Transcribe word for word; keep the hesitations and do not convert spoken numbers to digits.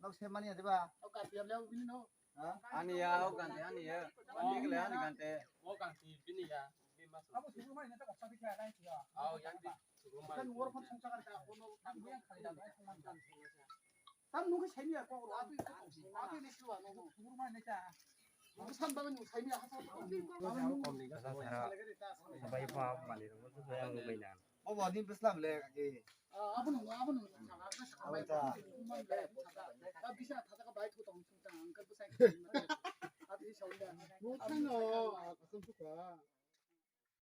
Nok se mani ya diba? Nok ka tiap leo bini no. Ha? Ani ya, o gante, ani ya. Ani kele, ani gante. O gante, bini ya. Bini mas. Abo suguru mani na ta kok sabi kya nai tiya. Ao, yang di suguru mani. Kan wor phan song chakar ka, kono kan yang khali da, ai song mani. Tam nungkhe saimia kok ro, atwi, atwi ni siwa nungkhe. Suguru mani cha. Nungkhe sam bagwi nung saimia hasa. Bai pha mali ro, tu yang bai nan. Obo din beslam le kaki. Abo nung, abo nung. Abo cha. Bisa thata ka bai thu tong sung tang, angkal besai. Atwi saunda. Nung tang o, kasam suka.